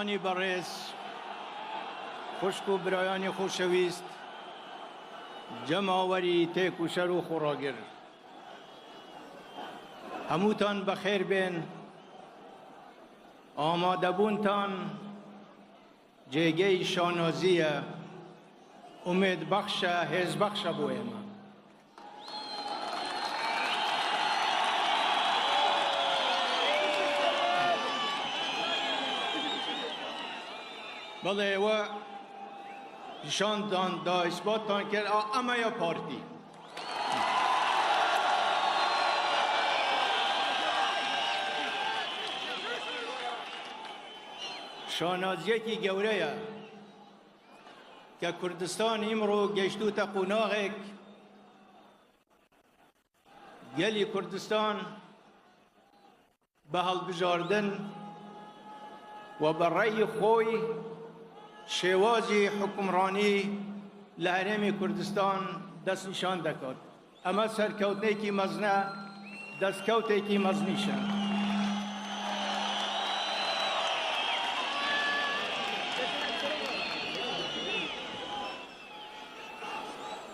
هەواڵانی بەڕێز، خوشک و برایانی خۆشەویست، جەماوەری تێکوشەر و خۆڕاگر، هەمووتان بەخێر بێن. ئامادەبوونتان جێگەی شانازییە، ئومێدبەخشە، هێزبەخشە بۆ ئێمە. بەڵێ ئێوە پیشاندان دا ئیسباتتان کرد ئا ئەمەیە پارتی. شانازیەکی گەورەیە کە کوردستان ئیمڕۆ گەیشتووتە قۆناغێک گەلی کوردستان بە هەڵبژاردن و بە ڕەئی خۆی شێوازی حوکمڕانی لە هەرێمی کوردستان دەستنیشان دەکات. ئەمە سەرکەوتنێکی مەزنە، دەستکەوتێکی مەزنیشە.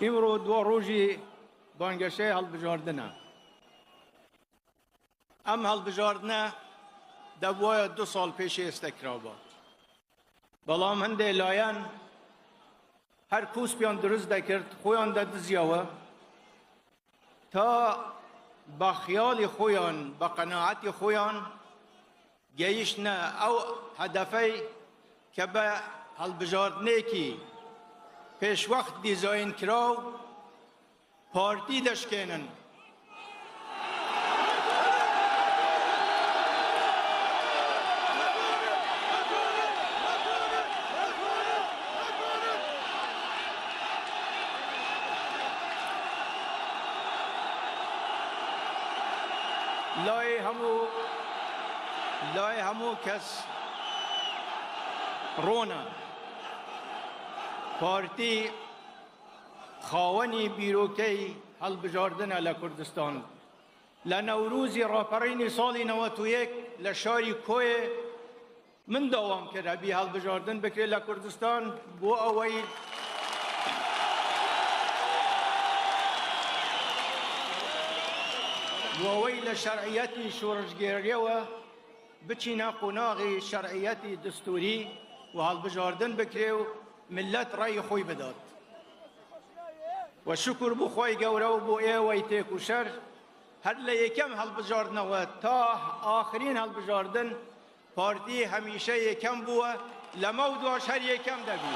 ئیمڕۆ دوا ڕۆژی بانگەشەی هەڵبژاردنە. ئەم هەڵبژاردنە دەبوایە دو ساڵ پێش ئێستە کرابا، بەڵام هەندێ لایەن هەر کوسپیان دروست دەکرد، خۆیان دەدزیەوە تا بە خیاڵی خۆیان، بە قەناعەتی خۆیان گەیشتنە ئەو هەدەفەی کە بە هەڵبژاردنێکی پێشوەخت دیزاین کراو پارتی دەشکێنن. لای هەموو لای هەموو کەس ڕوونە پارتی خاوەنی بیرۆکەی هەڵبژاردنە لە کوردستان. لە نەورۆزی ڕاپەڕینی ساڵی 91 لە شاری کۆیێ من داوام کرد هەبی هەڵبژاردن بکرێت لە کوردستان بۆ ئەوەی بۆ ئەوەی لە شەرعیەتی شۆڕشگێڕیەوە بچینە قۆناغی شەرعیەتی دستوری و هەڵبژاردن بکرێ و میللەت ڕەئی خۆی بدات و شوکر بۆ خوای گەورە و بۆ ئێوەی تێکوشەر هەر لە یەکەم هەڵبژاردنەوە تا ئاخرین هەڵبژاردن پارتی هەمیشە یەکەم بووە لەمەو دواش هەر یەکەم دەبی.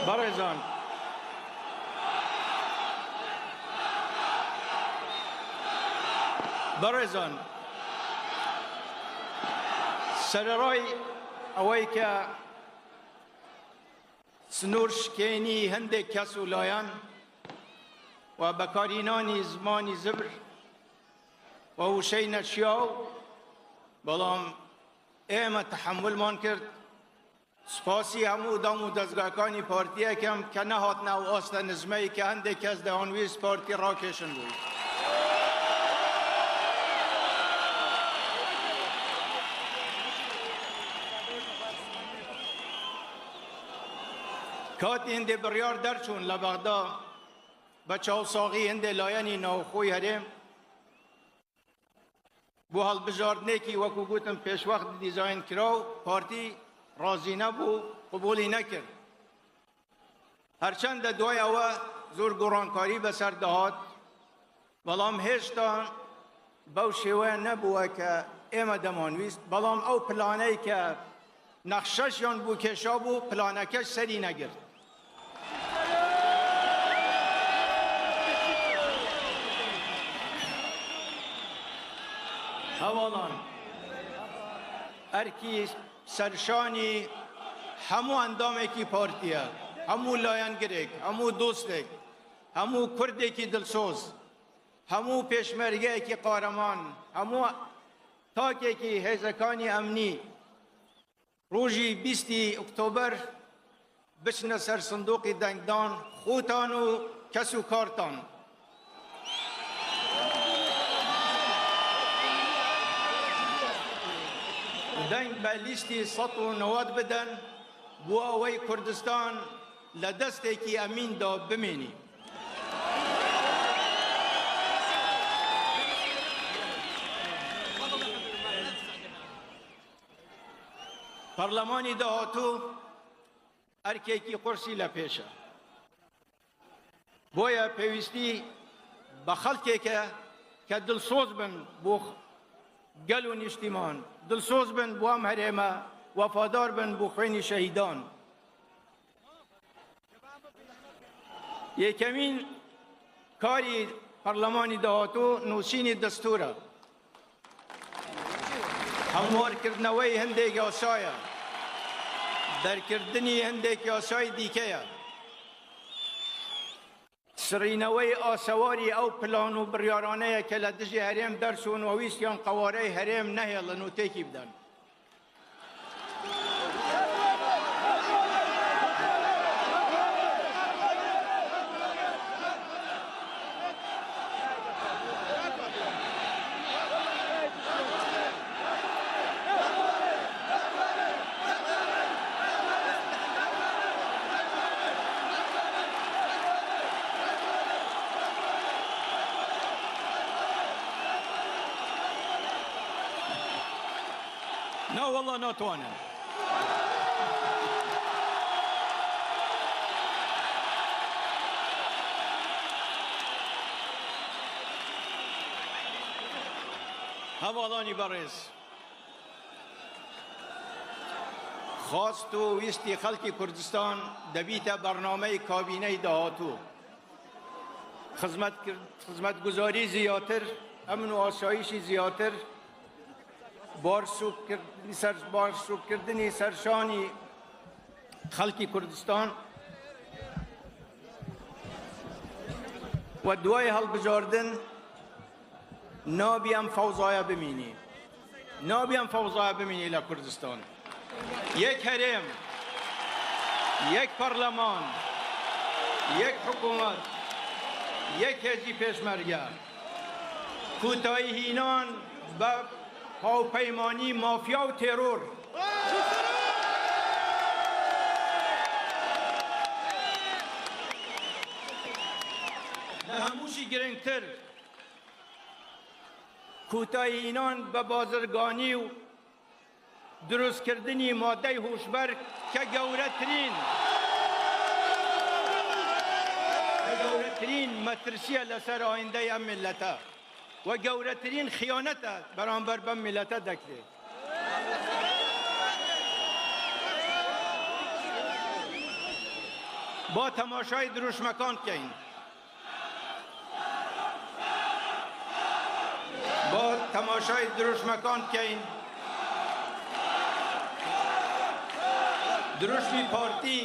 بەڕێزان بەڕێزان سەرەڕای ئەوەی کە سنوور شکێنی هەندێک کەس و لایەن و بەکارهینانی زمانی زبر و وشەی نەشیاو، بەڵام ئێمە تەحەمولمان کرد. سوپاسی هەموو دام و دەزگاکانی پارتی ئەکەم کە نەهاتنە ئەو ئاستە نزمەی کە هەندێک کەس دەیانویست پارتی ڕاکێشن بۆی. کاتی هەندێ بڕیار دەرچوون لە بەغدا بە چاوساغی هەندێ لایەنی ناوخۆی هەرێم بۆ هەڵبژاردنێکی وەکو گوتم پێشوەخت دیزاین کراو پارتی ڕازی نەبوو، قبوڵی نەکرد. هەرچەندە دوای ئەوە زۆر گۆڕانکاری بەسەر دەهات، بەڵام هێشتا بەو شێوەیە نەبووە کە ئێمە دەمانویست، بەڵام ئەو پلانەی کە نەخشەشیان بۆ کێشابوو پلانەکەش سەری نەگرت. هەواڵان ئەرکی سەرشانی هەموو ئەندامێکی پارتیە، هەموو لایەنگرێک، هەموو دۆستێک، هەموو کوردێکی دڵسۆز، هەموو پێشمەرگەیەکی قارەمان، هەموو تاکێکی هێزەکانی ئەمنی. ڕۆژی بیستی ئۆکتۆبەر بچنە سەر سندوقی دەنگدان خۆتان و کەس و کارتان. دەنگ بە لیستی 190 بدەن بۆ ئەوەی کوردستان لە دەستێکی ئەمیندا بمێنی. پەرلەمانی داهاتوو ئەرکێکی قورسی لە پێشە، بۆیە پێویستی بە خەڵکێکە کە دڵسۆز بن بۆ گەل و نیشتیمان، دڵسۆز بن بۆ ئەم هەرێمە، وەفادار بن بۆ خوێنی شەهیدان. یەکەمین کاری پەرلەمانی داهاتوو نووسینی دەستورە. هەموارکردنەوەی هەندێک یاسایە، دەرکردنی هەندێک یاسای دیکەیە، سڕینەوەی ئاسەواری ئەو پلان و بڕیارانەیە کە لە دژی هەرێم دەرچوون و ویستیان قەوارەی هەرێم نەهێڵن و تێکی بدەن. ناوەڵا ناتوانن. هەواڵانی بەڕێز خواست و ویستی خەڵکی کوردستان دەبیتە بەرنامەی کابینەی داهاتوو. خزمەتگوزاری زیاتر، ئەمن و ئاسایشی زیاتر، بارسوکردنی سەرشانی خەڵکی کوردستان و دوای هەڵبژاردن نابی ئەم فەوزایە بمینی، نابی ئەم فەوزایە بمینی لە کوردستان. یەک هەرێم، یەک پەرلەمان، یەک حکوومەت، یەک هێزی پێشمەرگە. کۆتایی هینان بە هاوپەیمانی مافیا و تێرۆر. لە هەمووشی گرنگتر کۆتایی هینان بە بازرگانی و دروستکردنی مادەی هۆشبەر کە گەورەترین گەورەترین مەترسیە لەسەر ئایندەی ئەم میللەتە و گەورەترین خیانەتە بەرامبەر بەم میللەتە دەکرێت. با تەماشای دروشمەکان بکەین. با تەماشای دروشمەکان بکەین. دروشمی پارتی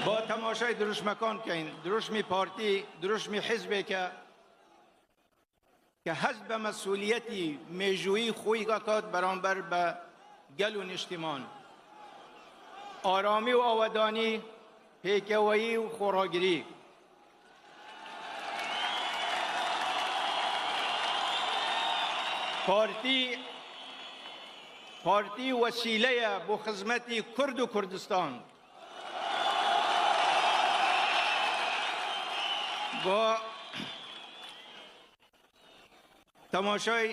با تەماشای دروشمەکان بکەین. دروشمی پارتی دروشمی حیزبێکە کە هەست بە مەسئولیەتی مێژوویی خۆی دەکات بەرامبەر بە گەل و نیشتیمان، ئارامی و ئاوەدانی، پێکەوەیی و خۆڕاگری. پارتی پارتی وەسیلەیە بۆ خزمەتی کورد و کوردستان. با تەماشای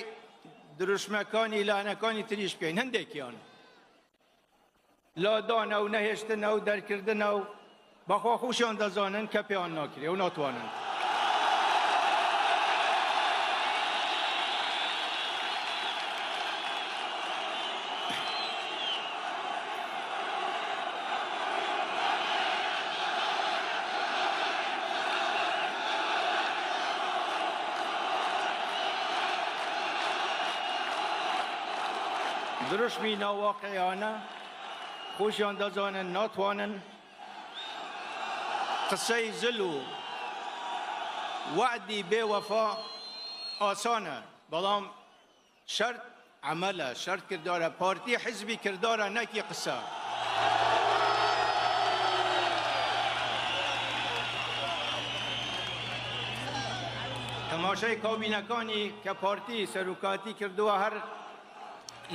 دروشمەکانی لایەنەکانی تریش بکەین، هەندێکیان لادانە و نەهێشتنە و دەرکردنە و بەخوا خۆشیان دەزانن کە پێیان ناکرێ و ناتوانن. دروشمی ناواقعیانە. خۆشیان دەزانن ناتوانن قسەی زل و وەعدی بێ وەفا ئاسانە، بەڵام شەرت عەمەلە، شەرت کردارە، پارتی حیزبی کردارە نەکی قسە. تەماشای کابینەکانی کە پارتی سەرۆکاتی کردووە هەر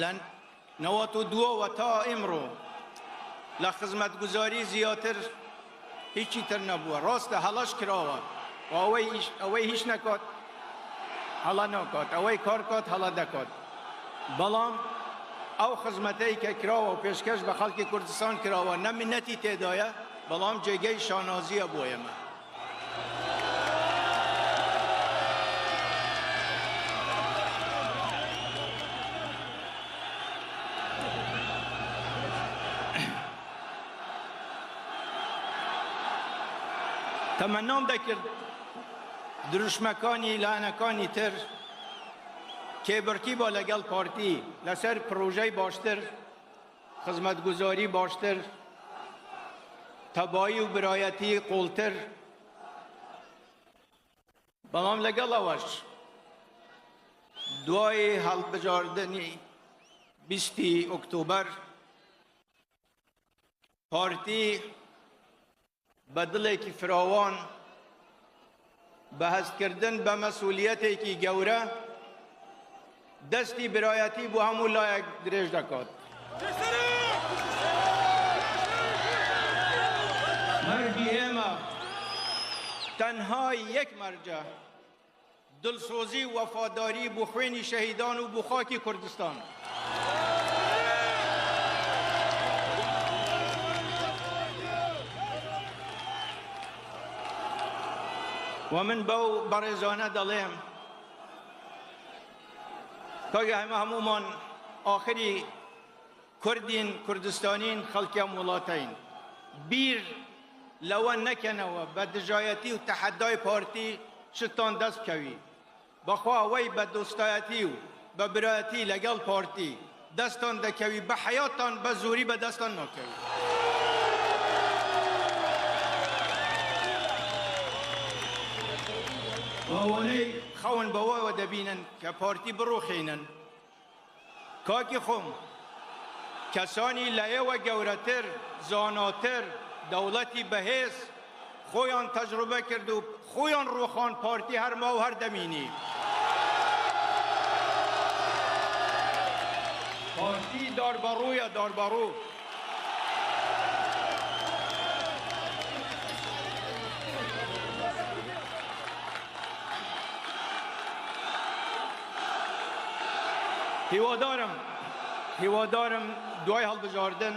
لە 92ەوە تا ئیمڕۆ لە خزمەتگوزاری زیاتر هیچی تر نەبووە. ڕاستە هەڵەش کراوە و ئەوەی هیچ نەکات هەڵە ناکات، ئەوەی کار کات هەڵە دەکات، بەڵام ئەو خزمەتەی کە کراوە و پێشکەش بە خەڵکی کوردستان کراوە نە منەتی تێدایە، بەڵام جێگەی شانازییە بۆ ئێمە. تەمەنام دەکرد دروشمەکانی لایەنەکانی تر کێبڕکی با لەگەڵ پارتی لەسەر پڕۆژەی باشتر، خزمەتگوزاری باشتر، تەبایی و برایەتی قوڵتر، بەڵام لەگەڵ ئەوەش دوای هەڵبژاردنی بیستی ئۆکتۆبەر پارتی بە دڵێکی فراوان، بە هەستکردن بە مەسئولیەتێکی گەورە دەستی برایەتی بۆ هەموو لایەک درێژ دەکات. مەرجی ئێمە تەنها یەک مەرجە، دڵسۆزی و وەفاداری بۆ خوێنی شەهیدان و بۆ خاکی کوردستان. و من بەو بەڕێزانە دەڵێم کاکە ئێمە هەموومان ئاخری کوردین، کوردستانین، خەڵکی ئەم وڵاتەین. بیر لەوە نەکەنەوە بە دژایەتی و تەحەدای پارتی شتتان دەست بکەوی. بەخوا ئەوەی بە دۆستایەتی و بە برایەتی لەگەڵ پارتی دەستتان دەکەوی بە حەیاتتان بە زۆری بە دەستتان ناکەوی. ئەوانەی خەون بەوەوە دەبینن کە پارتی بڕوخێنن، کاکی خۆم کەسانی لە ئێوە گەورەتر، زاناتر، دەوڵەتی بەهێز خۆیان تەجروبە کرد و خۆیان ڕوخان پارتی هەر ما و هەر دەمینی. پارتی داربەڕوویە داربەڕوو. هیوادارم هیوادارم دوای هەڵبژاردن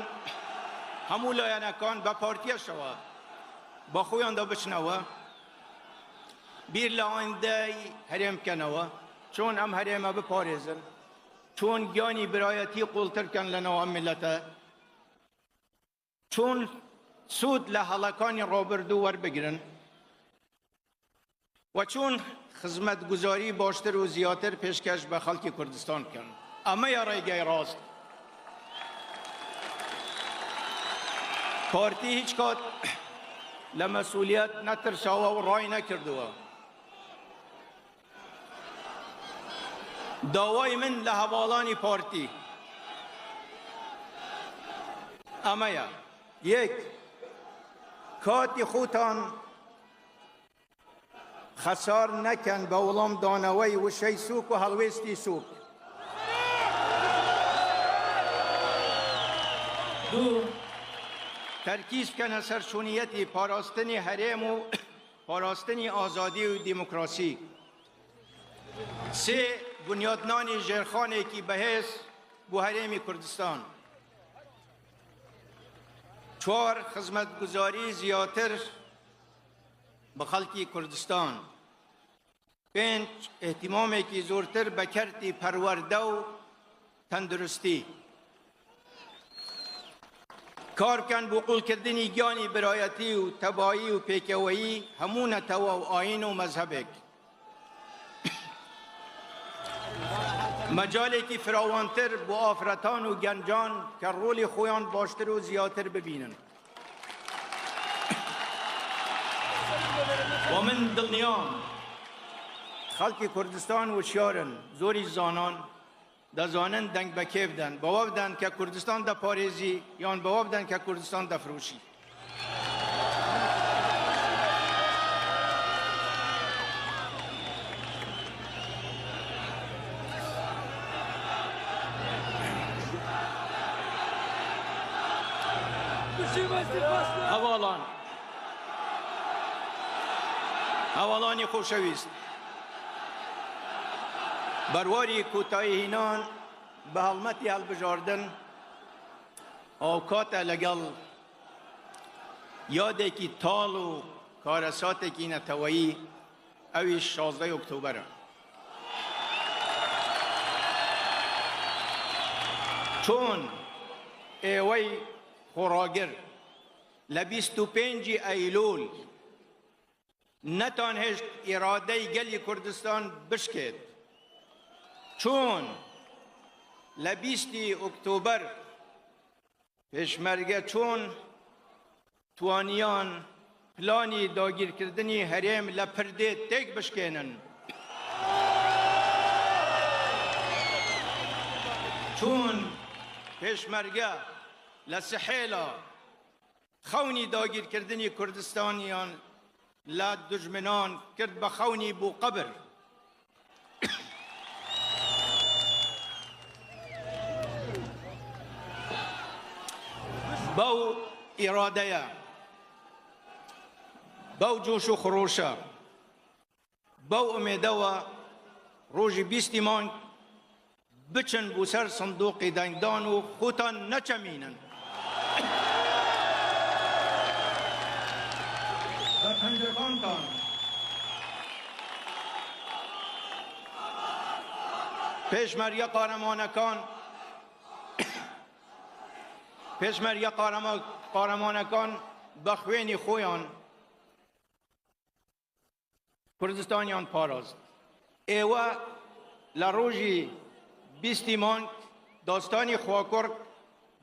هەموو لایەنەکان بە پارتیەشەوە بە خۆیاندا بچنەوە بیر لە ئایندەی هەرێم بکەنەوە چۆن ئەم هەرێمە بپارێزن چۆن گیانی برایەتی قوڵتر بکەن لەناو ئەم میللەتە چۆن سوود لە هەڵەکانی ڕابردوو وەربگرن و چۆن خزمەتگوزاری باشتر و زیاتر پێشکەش بە خەڵکی کوردستان بکەن. ئەمەیە ڕێگەی ڕاست. پارتی هیچ کات لە مەسئولیەت نەترساوە و ڕای نەکردووە. داوای من لە هەواڵانی پارتی ئەمەیە، یەک، کاتی خۆتان خەسار نەکەن بە وڵام دانەوەی وشەی سوک و هەڵوێستی سوک. دوو، تەرکیز بکەنە سەر چۆنیەتی پاراستنی هەرێم و پاراستنی ئازادی و دیموکراسی. سێ، بنیاتنانی ژێرخانێکی بەهێز بۆ هەرێمی کوردستان. چوار، خزمەتگوزاری زیاتر بە خەڵکی کوردستان. پێنج، ئیهتیمامێکی زۆرتر بە کەرتی پەروەردە و تەندروستی. کار بکەن بۆ قوڵکردنی گیانی برایەتی و تەبایی و پێکەوەیی هەموو نەتەوە و ئایین و مەزهەبێک. مەجالێکی فراوانتر بۆ ئافرەتان و گەنجان کە ڕۆڵی خۆیان باشتر و زیاتر ببینن. و من دڵنیام خەڵکی کوردستان وشیارن، زۆریش زانان، دەزانن دەنگ بە کێ بدەن، بەوە بدەن کە کوردستان دەپارێزی یان بەوە بدەن کە کوردستان دەفرۆشی. هەواڵان هەواڵانی خۆشەویست بەرواری کۆتاییهینان بە هەڵمەتی هەڵبژاردن هاوکاتە لەگەڵ یادێکی تاڵ و کارەساتێکی نەتەوەیی ئەویش شازدەی ئۆکتۆبەرە. چۆن ئێوەی خۆڕاگر لە 25 ئەیلول نەتانهێشت ئیرادەی گەلی کوردستان بشکێت، چۆن لە بیستی ئۆکتۆبەر پێشمەرگە چۆن توانیان پلانی داگیرکردنی هەرێم لە پردێ تێک بشکێنن، چۆن پێشمەرگە لە سحێلا خەونی داگیرکردنی کوردستانیان لە دوژمنان کرد بە خەونی بو قەبر. بەو ئیرادەیە، بەو جۆش و خڕۆشە، بەو ئومێدەوە ڕۆژی بیستی مانگ بچن بۆ سەر سندوقی دەنگدان و خۆتان نەچەمینن. بە پەنجەکانتان پێشمەرگە قارەمانەکان پێشمەرگە قارەمانەکان بە خوێنی خۆیان کوردستانیان پاراست. ئێوە لە ڕۆژی بیستی مانگ داستانی خواکوڕک،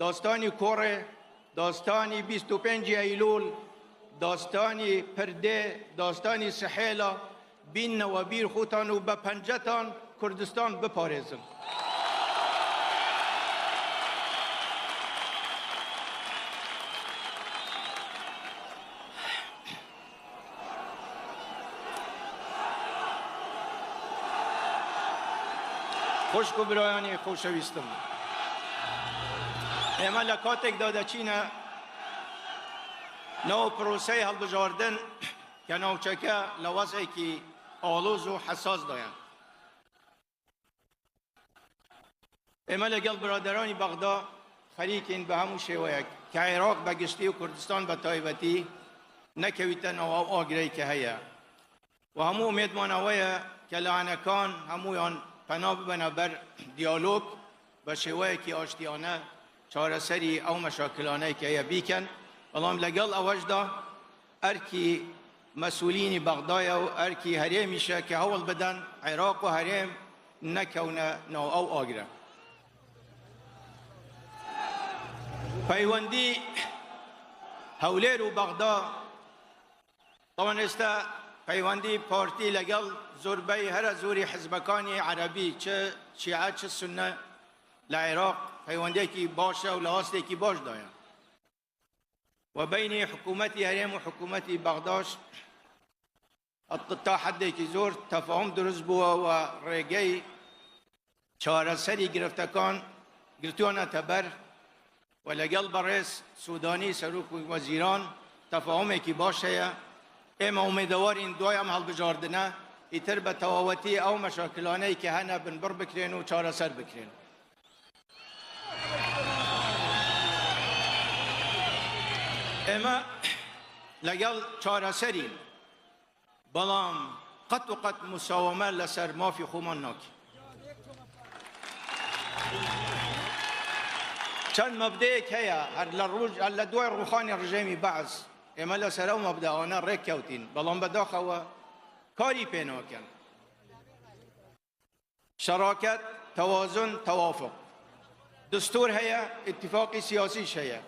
داستانی کۆڕێ، داستانی 25 ئەیلول، داستانی پردێ، داستانی سحێلا بیننەوە بیر خۆتان و بە پەنجەتان کوردستان بپارێزن. خوشک و برایانی خۆشەویستم، ئێمە لە کاتێکدا دەچینە ناو پرۆسەی هەڵبژاردن کە ناوچەکە لە وەزعێکی ئاڵۆز و حەساسدایە. ئێمە لەگەڵ برادەرانی بەغدا خەریکین بە هەموو شێوەیەک کە عێراق بە گشتی و کوردستان بە تایبەتی نەکەویتە ناو ئەو ئاگرەی کە هەیە و هەموو ئومێدمان ئەوەیە کە لایەنەکان هەموویان پەنا ببەنە بەر دیالۆگ بە شێوەیەکی ئاشتیانە چارەسەری ئەو مەشاکلانەی کە هەیە بیکەن، بەڵام لەگەڵ ئەوەشدا ئەرکی مەسولینی بەغدایە و ئەرکی هەرێمیشە کە هەوڵ بدەن عێراق و هەرێم نەکەونە ناو ئەو ئاگرە. پەیوەندی هەولێر و بەغدا تەوان ئێستا پەیوەندی پارتی لەگەڵ زۆربەی هەرە زۆری حزبەکانی عەرەبی چ شیعە چ سوننە لە عێراق پەیوەندێکی باشە و لە ئاستێکی باشدایە و بینی حکوومەتی هەرێم و حکوومەتی بەغداش تا حدێکی زۆر تەفاهم دروست بووە و ڕێگەی چارەسەری گرفتەکان گرتووەنەتە بەر و لەگەڵ بەڕێز سودانی سەرۆک وەزیران تەفاهمێکی باش هەیە. ئێمە ئومێدەوارین دوای ئەم هەڵبژاردنە ئیتر بە تەواوەتی ئەو مەشاکلانەی کە هەنە بنبڕ بکرێن و چارەسەر بکرێن. ئێمە لەگەڵ چارەسەرین، بەڵام قەت و قەت مساوەمە لەسەر مافی خۆمان ناکەین. چەند مەبدەیەک هەیە هەر لە ڕۆژ هەر لە دوای ڕوخانی ڕژێمی بەعس ئێمە لەسەر ئەو مەبدەوانە ڕێک کەوتین، بەڵام بەداخەوە کاری پێ ناکەن. شەراکەت، تەوازن، تەوافق. دستور هەیە، ئیتیفاقی سیاسیش هەیە.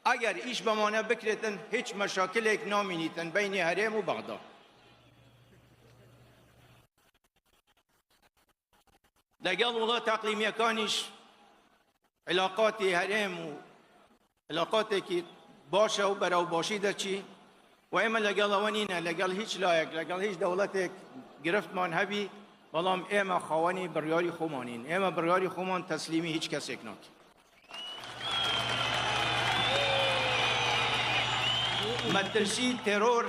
ئەگەر ئیش بەمانە بکرێتن هیچ مەشاکلێک نامینیتن بەینی هەرێم و بەغدا. لەگەڵ وڵاتە ئەقلیمیەکانیش علاقاتی هەرێم و علاقاتێکی باشە و بەرەو باشی دەچی و ئێمە لەگەڵ ئەوە نینە لەگەڵ هیچ لایەک لەگەڵ هیچ دەوڵەتێک گرفتمان هەبی، بەڵام ئێمە خاوەنی بڕیاری خۆمانین، ئێمە بڕیاری خۆمان تەسلیمی هیچ کەسێک ناکەین. مەترسی تێرۆر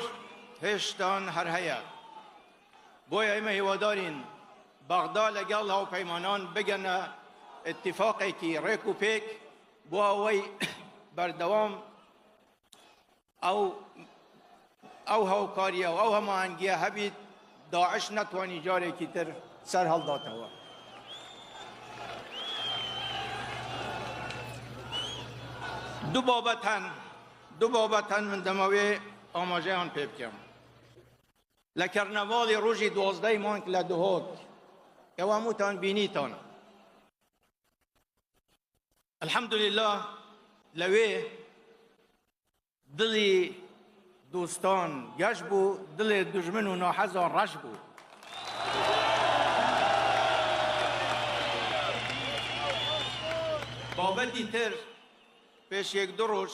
هێشتان هەر هەیە، بۆیە ئێمە هیوادارین بەغدا لەگەڵ هاوپەیمانان بگەنە ئیتیفاقێکی ڕێک و پێک بۆ ئەوەی بەردەوام ئەو ئەو هاوکاریە و ئەو هەماهەنگیە هەبیت، داعش نەتوانی جارێکی تر سەر هەڵداتەوە. دوو بابەت هەن، دوو بابەت هەن من دەمەوێ ئاماژەیان پێ بکەم. لە کەرنەڤاڵی ڕۆژی دوازدەی مانگ لە دهۆک ئێوە هەمووتان بینیتان، الحمدلله لەوێ دڵی دۆستان گەش بوو، دڵێ دوژمن و ناحەزان ڕەش بوو. بابەتی تر، پێش یەک دوو ڕۆژ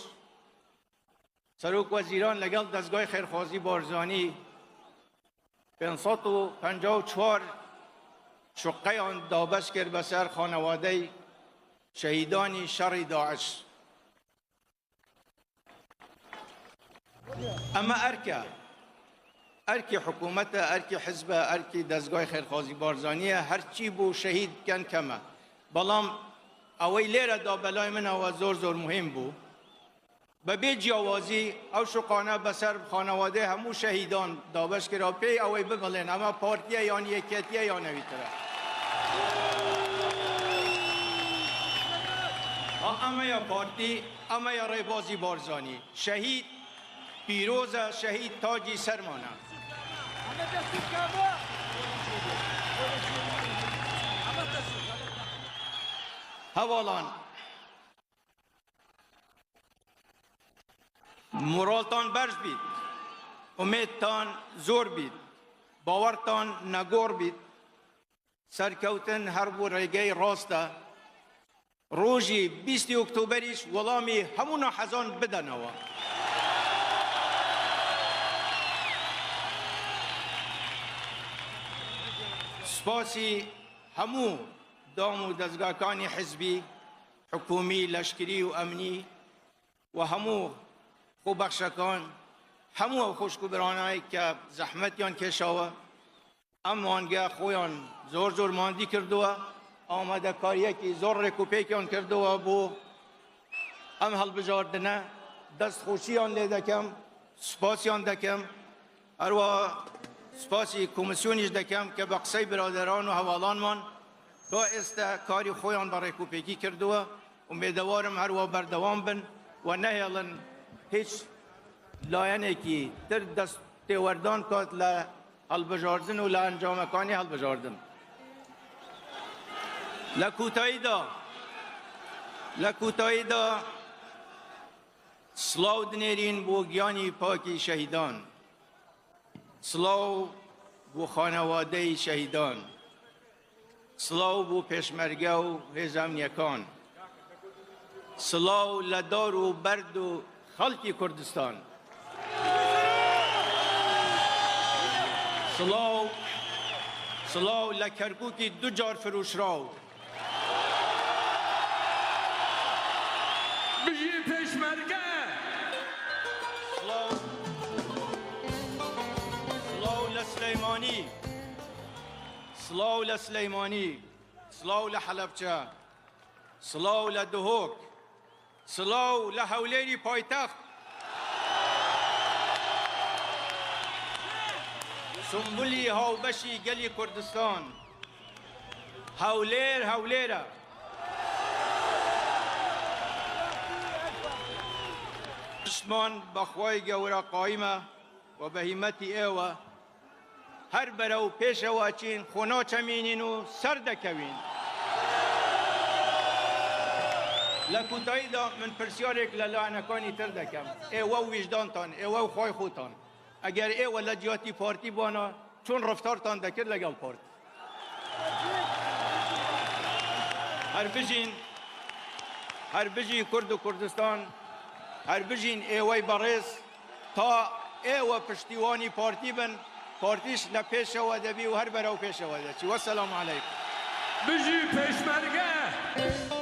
سەرۆک وەزیران لەگەڵ دەزگای خێرخوازی بارزانی 554 شوقەیان دابەش کرد بەسەر خانەوادەی شەهیدانی شەڕی داعش. ئەمە ئەرکە، ئەرکی حکوومەتە، ئەرکی حزبە، ئەرکی دەزگای خێرخوازی بارزانیە، هەرچی بوو شەهید بکەن کەمە. بەڵام ئەوەی لێرەدا بەلای منەوە زۆر زۆر مهم بوو، بەبێ جیاوازی ئەو شوقانە بەسەر خانەوادەی هەموو شەهیدان دابەش کرا، پێی ئەوەی ببڵێن ئەمە پارتیە یان یەکێتیە یان ئەوی ترە. ئەمەیە پارتی، ئەمەیە ڕێبازی بارزانی. شەهید پیرۆزە، شەهید تاجی سەرمانە. هەواڵان مۆراڵتان بەرز بیت، ئومێدتان زۆر بیت، باوەڕتان نەگۆڕ بیت، سەرکەوتن هەر بۆ ڕێگەی ڕاستە. ڕۆژی بیستی ئۆکتۆبەریش وەڵامی هەموو ناحەزان بدەنەوە. سوپاسی هەموو دام و دەزگاکانی حزبی، حکومی، لەشکری و ئەمنی و هەموو خۆبەخشەکان، هەموو ئەو خوشک و برانای کە زەحمەتیان کێشاوە، ئەم مانگە خۆیان زۆر زۆر ماندی کردووە، ئامادەکاریەکی زۆر ڕێک و پێکیان کردووە بۆ ئەم هەڵبژاردنە. دەست خۆشیان لێ دەکەم، سوپاسیان دەکەم، هەروە سوپاسی کۆمیسیۆنیش دەکەم کە بە قسەی برادەران و هەواڵانمان تا ئێستا کاری خۆیان بە ڕێکوپێکی کردووە. ئومێدەوارم هەروە بەردەوام بن و نەهێڵن هیچ لایەنێکی تر دەست تێوەردان کات لە هەڵبژاردن و لە ئەنجامەکانی هەڵبژاردن. لە کوتاییدا لە کوتاییدا سڵاو دنێرین بۆ گیانی پاکی شەهیدان، سڵاو بۆ خانەوادەی شەهیدان، سڵاو بۆ پێشمەرگە و هێزە ئەمنیەکان، سڵاو لە دار و بەرد و خەڵکی کوردستان، سڵاو سڵاو لە کەرکوکی دوو جار فرۆشراو. بژی پێشمەرگە. سڵاو سڵاو لە سلەیمانی، سڵاو لە سلەیمانی، سڵاو لە حەلەبچە، سڵاو لە دهۆک، سڵاو لە هەولێری پایتەخت. سمبولی هاوبەشی گەلی کوردستان، هەولێر هەولێرە. پشتمان بە خوای گەورە قایمە و بە هیمەتی ئێوە. هەر بەرەو پێشەوە ئەچین، خۆ ناچەمینین و سەردەکەوین. لە کۆتاییدا من پرسیارێک لە لایەنەکانی تر دەکەم، ئێوە و ویژدانتان، ئێوە و خوای خۆتان، ئەگەر ئێوە لە جیاتی پارتی بانە چۆن ڕەفتارتان دەکرد لەگەڵ پارتی؟ هەر بژین، هەر بژی کورد و کوردستان، هەر بژین ئێوەی بەڕێز. تا ئێوە پشتیوانی پارتی بن پارتیش لە پێشەوە دەبی و هەر بەرەو پێشەوە دەچی وەسەلام علیکم. بژی پێشمەرگە.